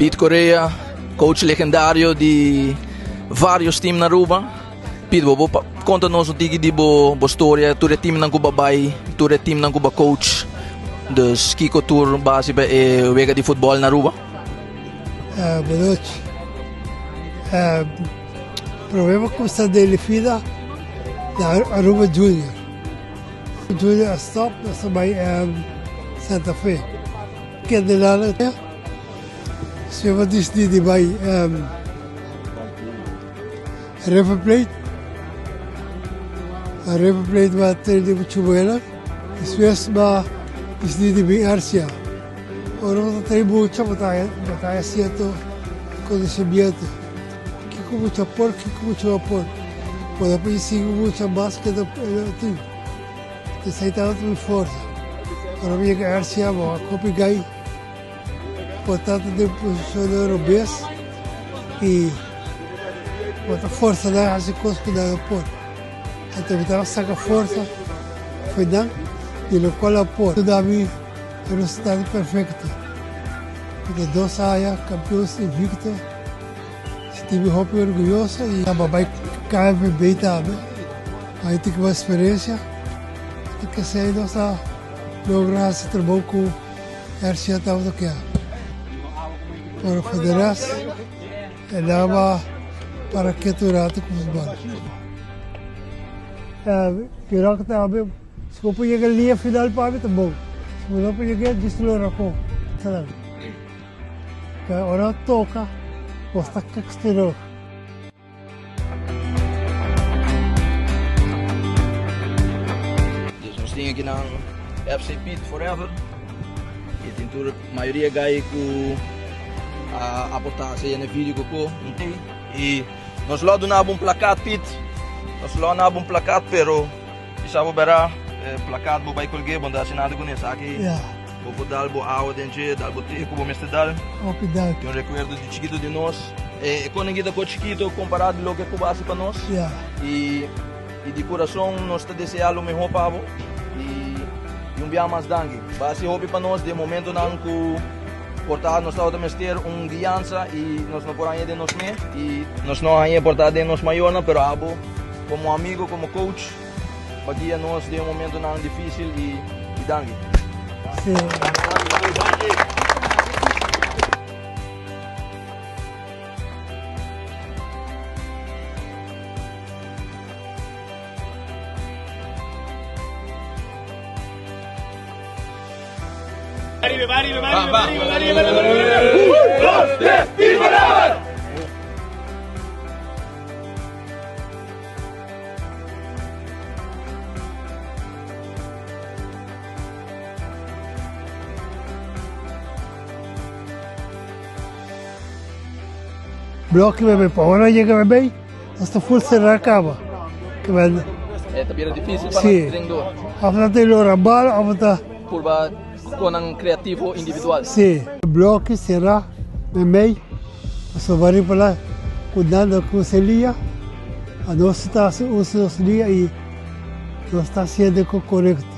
Pete Correa, coach legendario di varios team na Aruba. Pete, bo bo conta nos un tiki di bo bo storia, tur e teamnan cu bo a bay, tur e teamnan cu bo a coach. Dus kico tur base pa e wega di futbol na Aruba? Uh, boa noite. Uh, problema custa dele fida na Aruba Junior. Junior a stop, nos a bay um, Santa Fe. Kende nan Si bo disidi di bai River Plate, na River Plate bo a train di chubuela, despues bo a disidi di bin RCA. Ora bo ta train mucha bo ta bo ta haya sierto konosimiento, kiko mucha por, kiko mucha no por. Bo ta por sigui mucha mas ke e tin. Esei tabata mi forsa. Ora mi yega RCA bo a kopi gai. Bo ta ta den posishonnan robes i bo ta forsa nan hasi kos ku nan no por. Anto mi tabata saka forsa fo'i nan di lokual nan por. Duna mi e resultado perfekto. Mi ta dos aña kampion invicto. Sinti mi hopi orguyoso i a bai KNVB tambe. Ai tin ku eksperensia. I kesei nos a logra hasi trabou ku. Garcia tabata kia. Pero Federas e daba para ketu rato ku futbol. Piroca tambe, si bo por yega liña final pa mi ta bon. Si bo no por yega djis lora kon. Ora toka, bo sta kekstero. Dus nos tin aki nan FC Pit Forever. Y tin tur mayoria gai ku a aporta sea na video ku ko. Y nos lo duna bo un plakat Pit. Nos lo na bo un plakat pero bisa bo bera plakat bo bai kolge bo no ta hasi nada kuné esaki. Bo por dal bo awa den dje, dal bo te ku bo mester dal. Hopi danki. Un rekuerdo di chikito di nos. E koningita ko chikito kompará di loke ku bo hasi pa nos. Ya. I i di kurason nos ta deseá lo mehó pa bo. I i un bia mas danki. Bo hasi hopi pa nos den momentonan ku por ta nos tabata mester un guiansa i nos no por haña den nos mes. I nos no haña por ta den nos mayornan, pero abo komo amigo, komo coach, Pa guia nos den momentonan dificil y y danki. Sí. Bloki bebe pa ora yega bebe nos ta full cerra caba. E ta bira dificil pa nan tren door. Of nan ta lora bal of ta. Purba con nan creativo individual. Si. Bloki cerra bebe pasobra riba la cu nan ta cruza e lia. Anos ta haci uso nos lia y nos ta haciendo e corecto.